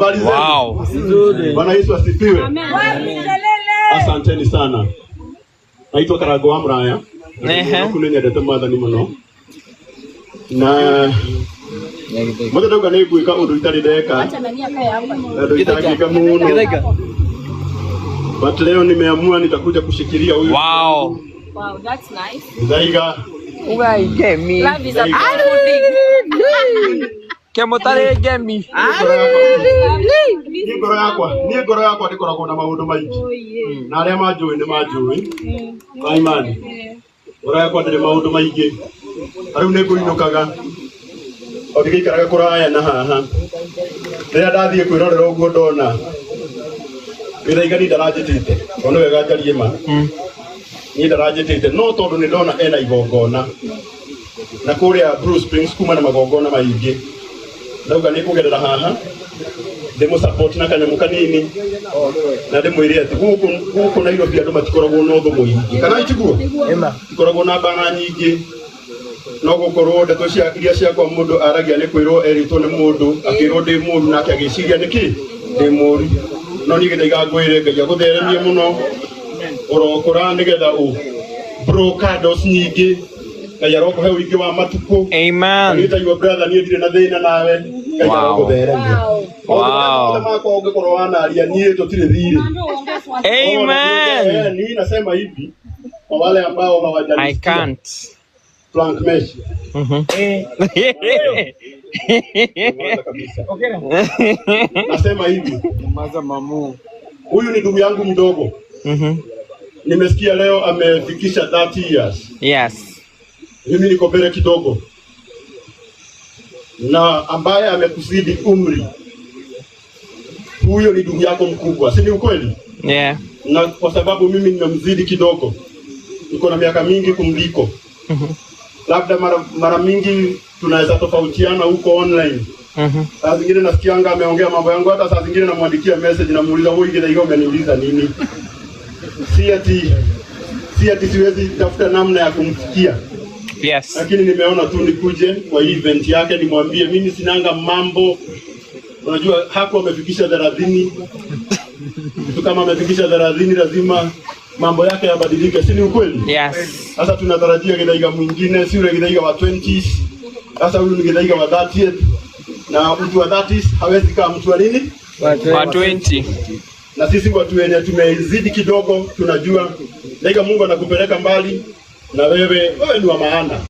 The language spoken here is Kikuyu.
Habari zenu? Wow. Bwana Yesu asifiwe. Asanteni sana. Naitwa Karago wa Mraya. Ehe. Ku nĩ nyendete Mwathani mũno na mothe ndauga nĩ ngwĩka ũndũ itarĩ ndeka na ũndũ itangĩka mũno, but leo nimeamua nitakuja kushikilia huyu. Wow, that's nice. Githaiga. Ugai ngemi. Love is a beautiful thing. Kemũtarĩ ngemi. Niĩ ngoro yakwa ndĩkoragwo na maũndũ maingĩ, na arĩa manjũĩ nĩ manjũĩ wa imani. Ngoro yakwa ndĩrĩ maũndũ maingĩ. Rĩu nĩ ngũinũkaga o ndigĩikaraga kũraya na haha. Rĩrĩa ndathiĩ kwĩrorera ũguo ndona Githaiga, niĩ ndaranjĩtĩte, tondũ nĩ wega njarie ma, niĩ ndaranjĩtĩte, no tondũ nĩ ndona ena igongona na kũrĩa Blue Springs kuma na magongona maingĩ, ndauga nĩ kũgerera haha ndĩmũ support na kanyamũ kanini na ndĩmwĩre atĩ gũkũ Nairobi andũ matikoragwo na ũthũ mũingĩ, kana itiguo tikoragwo na mbara nyingĩ. No gũkorwo ndeto cia iria ciakwa mũndũ aragia nĩ kwĩrwo erĩtwo nĩ mũndũ, akĩrwo ndĩ mũru, nake agĩciria nĩkĩ ndĩ mũru. No niĩ Githaiga ngwĩre Ngai agũtheremie mũno, ũrokũra nĩgetha ũ blow candles nyingĩ. Ngai arokũhe ũingĩ wa matukũ. Amen. Niĩ ta your brother, niĩ ndirĩ na thĩna nawe. Ngai arokũtheremia. Wow. Maũndũ marĩa mothe makwa ũngĩkorwo wanaria, niĩ tũtirĩ thirĩ. Amen. Niĩ nasema hivi kwa wale ambao I hawajanisikia. can't. Frank Mesh. Kwanza kabisa. Nasema hivi. Huyu ni ndugu yangu mdogo. Nimesikia leo amefikisha 30 years. Mimi niko mbele kidogo, na ambaye amekuzidi umri, huyo ni ndugu yako mkubwa, si ni ukweli? Yeah. Na kwa sababu mimi nimemzidi kidogo, niko na miaka mingi kumliko, labda mara mingi tunaweza tofautiana huko online. Saa zingine nasikianga ameongea mambo yangu, hata saa zingine namwandikia message, namuuliza, "Wewe Githaiga umeniuliza nini?" Si ati siwezi tafuta namna ya kumfikia, lakini nimeona tu nikuje kwa hii event yake nimwambie mimi sinanga mambo. Unajua hapo amefikisha 30. Mtu kama amefikisha 30 lazima mambo yake yabadilike, si ni ukweli? Yes. Sasa tunatarajia Githaiga mwingine, si yule Githaiga wa 20s. Sasa huyu ni Githaiga wa 30th, na mtu wa 30s hawezi kama mtu wa nini? Wa 20. Na sisi watu wenye tumezidi kidogo tunajua Githaiga, Mungu anakupeleka mbali na wewe, wewe ni wa maana.